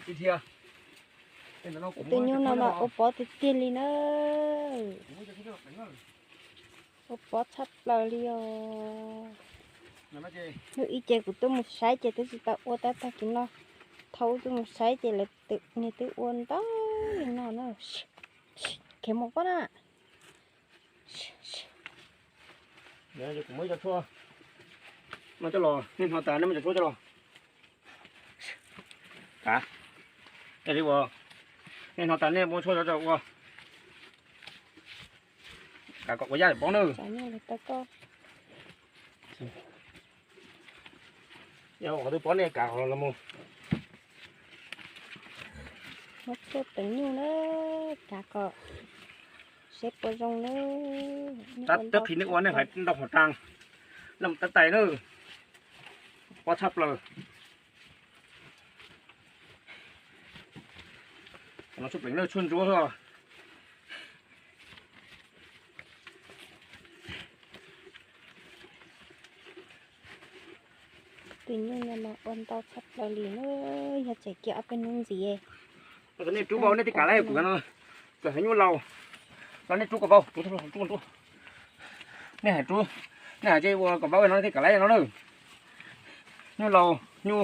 Tus nyuj no mas ua pob tiag tiag li na. Ua pob tshaj plaws li os. Hnub ib ces kuv twb mus saib ces twb tsis tau ua, tab tag kis no thaum tuaj mus saib ces lawv twb, nws twb ua ntau li no na. Khiav mus pob na. Kuv muab cov tshuaj no coj los, nej hnov tas nej muab cov tshuaj coj los. Kav, nej hnov tas nej muab tshuaj coj ua, kav kom ua yaj pob na. Yog qhov twg pob nej kav los mus. Muab tshuaj pleev nyuj na, kav kom seb puas zoo na. Tab teb qhis nej ua nej hais ntau qhov ras, laj mus tab tais na, pob tshaj plaws. Tshuaj pleev na, tshuaj ntsuab os. Tus nyuj no mas ua ntau tshaj plaws li na, yog tseem kiag ob peb hnub ntxiv. Nej rub vau nej tej kav laib kuv no, txawm hais nyuj laus los nej rub kom vau, nej hais rub, nej hais ua kom vau no nej tej kav laib no na. Nyuj laus nyuj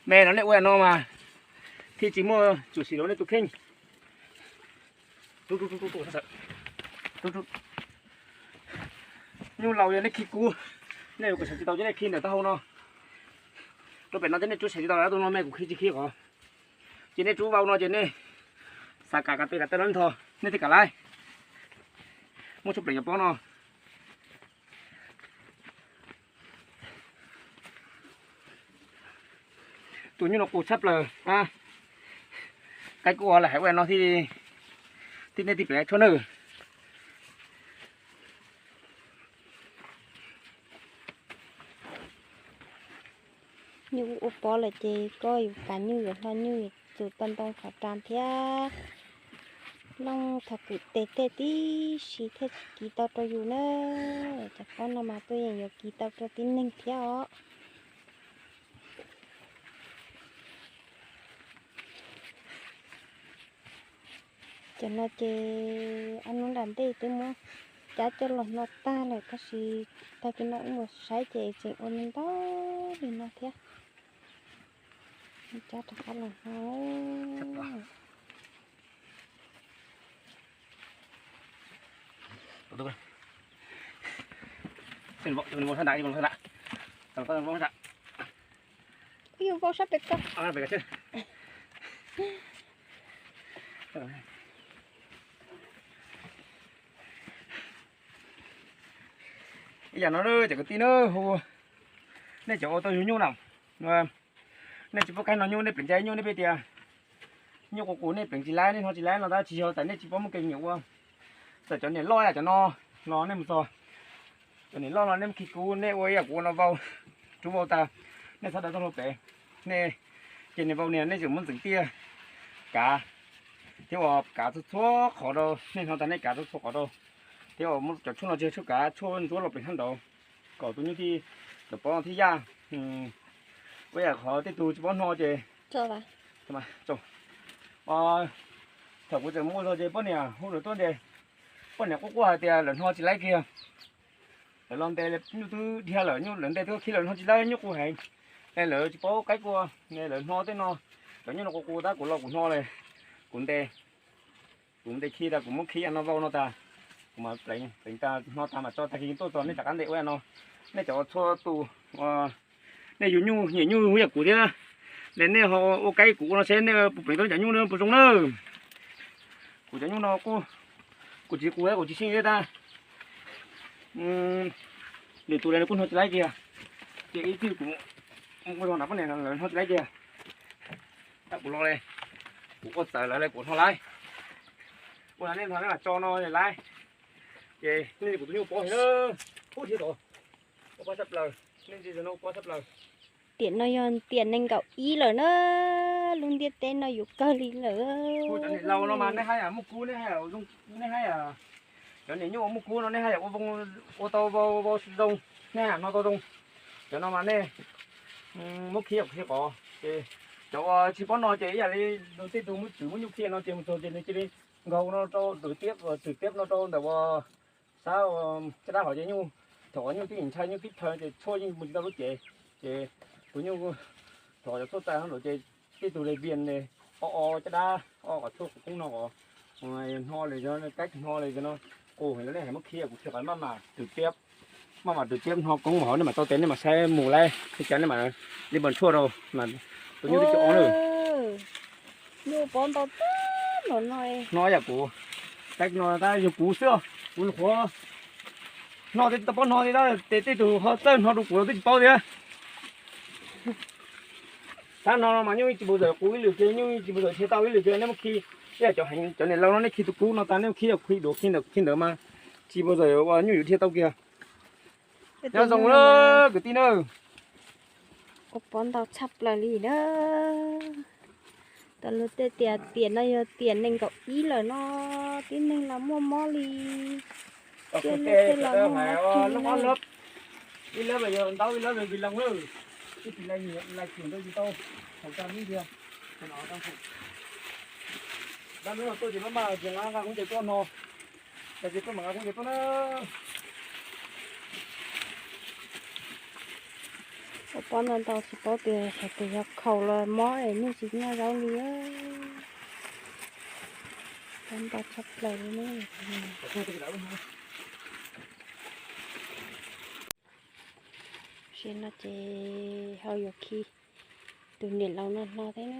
me no nej ua no mas thiaj tsis muaj txuj si rau nej tus kheej. Nyuj laus yog nej khi kub, nej yuav kom sawv tsis tau ces nej khi ntawm taub hau no. Rau pem no thiab nej rub sawv tsis tau, tus no me kuv khi tsis khi qhov. Ces nej rub vau no ces nej xav kav kav tes kav taw no ntho nej tej kav laib. Muab tshuaj pleev cov pob no. Tus nyuj no qus tshaj plaws. Qaib kuj ua lawm hais ua no thiab, nej tij pem tshuaj nawb. Nyuj ua pob lawm ces koj yuav kav nyuj yuav hlo nyuj yuav txus tau ntoo qhov ras thiab. Looj thaum kwv tes tej tib si thiaj tsis kiv tau rau yus na. Cov pob no mas tuaj yeej yuav kiv tau rau tib neeg thiab os. Cov no ces ob hnub nram ntej twb muab cab coj los hno tag lawm tab sis tag kis no wb mus saib ces tseem ua ntau li no thiab. Cab rov qab los hno. Wb yuav vau sab pem ko. Ib yam no cov kwv tij na, hu nej cov ua tau yug nyuj na, nej tsis paub kaib hno nyuj nej pleev ncaj nyuj nej pheej tias nyuj qus qus nej pleev tsis laib nej hno tsis laib no tab tsis yog tas nej tsis paub muaj kev nyiam ua. Txawm cov niam loj yam cov no los nej mus txog, cov niam loj no nej mus khi kub nej ua ib yam kuv ua no vau, rub vau tas, nej txhob daws txoj hlua pem, nej ces niam vau niag nej tseem muab ntxeev tiaj kav, thiab ua kav txhua txhua qhov rau, nej hno tas nej kav txhua txhua qhov rau, thiab ua muab cov tshuaj no tsis yog tshuaj kav, tshuaj ntsuab los pleev sab nraud, kom tus nyuj thiaj, cov pob thiaj yaj. Ua yam qhov tej tug tsis paub hno ces thaum kuv tseem mus ua zog ces poj niam hu lawv tuaj ntes, poj niam quaj quaj hais tias lawv hno tsis laib kiag. Lawv los ntes nyuj twb dhia lawm, lawv ntes twb khi lawv hno tsis laib nyuj qus heev. Es lawv tsis paub qaib kua, lawv hno tej no, cov nyuj no qus qus tab kuv los kuv hno li, kuv ntes, kuv ntes khi tas kuv muab khi no vau no tas, kuv mam pleev, pleev tas hno tas mam tso tag kis tuaj txog nej rov qab ntes ua no. Nej cov txhua tus nej yug nyuj nyiam nyuj yam kuv thiab, nej ho ua qaib kuv ua no seb nej puas pleev tau cov nyuj no puas zoo na. Kuv cov nyuj no kuj, kuv tsis qus kuv tsis sij thiab tab, lwm tus lawv kuj hno tsis laib kiag, ces ib txwm kuv ua zog nram poj niam lawv hno tsis laib kiag. Tab kuv los li, kuv ua txawv lawv li kuv hno laib. Ua nej hno nej mam tso no laib. Ces nej kuv tus nyuj pob heev na, ub thiab tod, ua pob tshaj plaws, nej ntsia no ua pob tshaj plaws. Tiam no yog tiam nees nkaum ib lawm na, lub ntiaj teb no yuav kawg li lawm. Cov niam laus no mas nej haj yam muaj kub, nej haj yam zoo, nej haj yam, cov niam nyuj uas muaj kub no nej haj yam ua voo, ua tau vau zoo, nej haj yam hno tau zoo. Cov no mas nej muab khi yam khi qov ces Cov uas tsis paub no ces ib yam li tej tug muab tswm muab nyuj khi no ces mus txog ces nws cia li nkaug no rau twm tiab, twm tiab no rau ntawm uas sab caj dab hov ces nyuj, thaum uas nyuj twb ntshai nyuj twb chaw ces tshuaj yeej mus tsis tau lub cev. Ces tus nyuj thaum cov tshuaj txaij no ces tej tug le vias ne, o o caj dab o kom tshuaj qub no os, hno li kaib hno li no, qus heev los nej hais muab khi kuv tsis qas maj mam twm tiab, maj mam twm tiab hno koob hov nej mam tau tes nej mam saib mus laib li cas nej mam li npog tshuaj rau mas tus nyuj twb tsis o na. Nyuj pob ntau tag npaum no. Hno yam kuv, kaib no tab yog kuv xwb, kuv qhuav hno tej tau pob hno li tab tes tej tug ho txawj hno rau kuv los twb tsis paub thiab. Sab no mas nyuj tsis puas txawm qus ib lwm kiag, nyuj tsis puas txawm dhia tau ib lwm kiag, nej muab khi, ib yam cov heev cov niam laus no nej khi tus kub no tas nej khi yog khi duav khi ntawd khi ntawd mas tsis puas txawm ua nyuj yuav dhia tau kiag. Nyob zoo na kwv tij na. Ua pob ntau tshaj plaws li na. Tam luag tej tias tiam no yog tiam nees nkaum ib lawm no, tib neeg los muaj mob li. Tsiaj loj tej los muaj mob kiag li na. Ib lab yog ntau ib lab vij loos lawm, ib tsis lais tsis tau, thaum tag ib ntiag. Dab hnub no tuaj ces maj mam ces nqa nqa koob ces tuaj no, tas ces tuaj mam nqa koob ces tuaj na. Ua pob ntau ntau tsis paub tias xyov tus yog khaus los mob es nyuj tsis noj zaub li. Pob ntau tshaj plaws li ne. Tam sim no ces ho yuav khi tus niam laus no hno thiab na.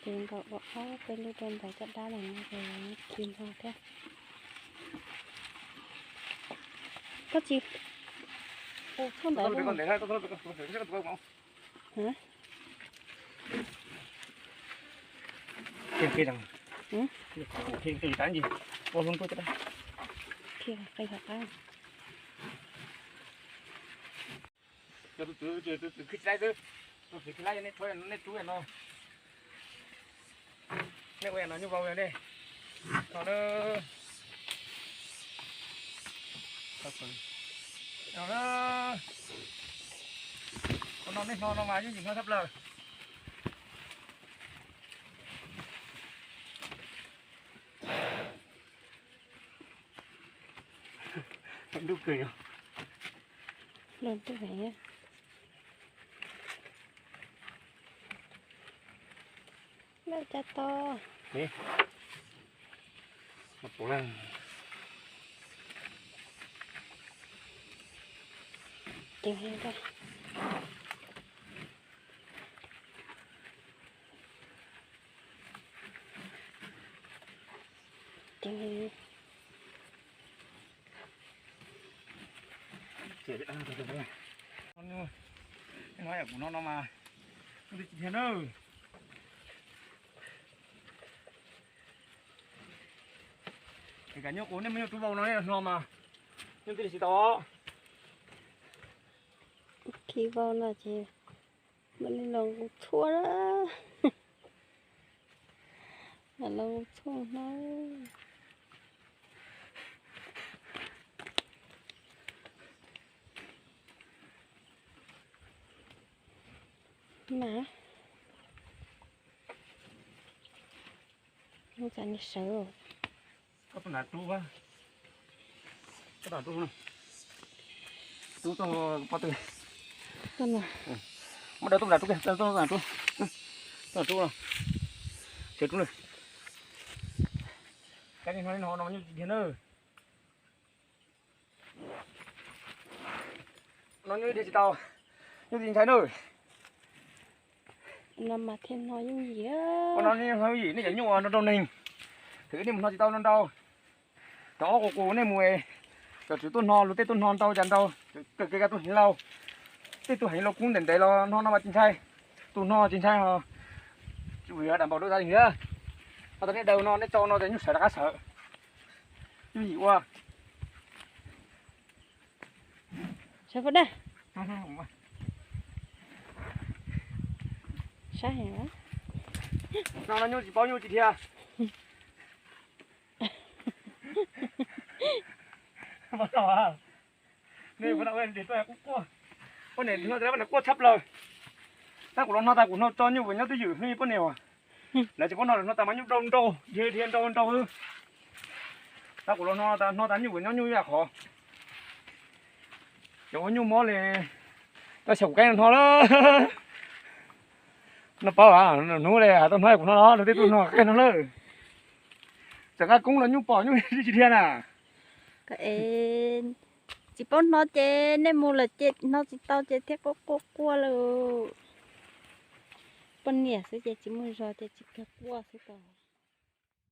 Ces nkaum ua ob peb lub rau ntawm caj dab no ces khi hno thiab. Koj tsis, tshuaj ntawd. Khi qab. Tus tswv, tus tswv khi tsis laib xwb, tus tswv khi laib nej tshuav nej rub no. Nej ua no nyuj vau nej. No na. No na. Ua no nej hno no mas yeej yim hno tshaj plaws. Ntuj kawg yog. Los ntuj heev. Lawm cas to. Ceev heev. Ceev heev. No yam kuv no no mas kuv twb tsis dhia na. Es kav nyuj qus nej muab nyuj rub vau no nej hno mas nyuj twb li tsis tau. Khi vau no ces mam li los nqus tshuaj na. Mam los nqus tshuaj no. Mas, ub, cas nej sawv. Koj tuaj nram rub, koj tuaj nram rub, rub tuaj pov twg. Muab daws tuaj nram rub kiag, tuaj nram rub, tuaj nram rub no, sawv rub na. Kab no no nyuj tsis dhia na. No nyuj dhia tsis tau, nyuj tsis ntshai na. No mas thiaj hno yooj yim. Ua no nej hno yooj yim, nej cov nyuj no rau neeg, thwm nej mus hno tsis tau no ntau. Cov ob qus qus nej mus, cov tswv tuaj hno, luag tej tuaj hno ntau cas ntau, kawg kev kaj tus heev lauj. Tej tus heev lauj kub ntev ntev los hno no mas tsis ntshai. Tus hno tsis ntshai os. Tsis ua dam npaum rau tas li thiab. Ho tas nej daws no nej tsau no ces nyuj sawv rov qab sawv. Yooj yim ua. Sawv puas daj? Sab heev. No no nyuj tsis paub nyuj tsis dhia. Paub no. Nej, poj niam no quaj tshaj plaws. Tab kuv los hno tas kuv hno tso nyuj vwm nyob twj ywm hli poj niam as. Lawv tsis paub hno, lawv hno tas mas nyuj dhia nrau nrau, dhia dhia nrau nrau. Tab kuv los hno tas, hno tas nyuj vwm nyob nyuj ib yam qhov. Cov ua nyuj mob li, tau xyaum kuv qe hno lawm. No paub, hnub li tau hno kuv hno los, tej tug hno qe hno lawm. Txawm nqa koob los nyuj pom nyuj tsis dhia na. Tsis paub hno ces nej mus lawm ces hno tsis tau ces thiaj quaj quaj quaj lawm. Poj niam xwb ces tsis muaj zog ces tsis kawg quaj xwb tau.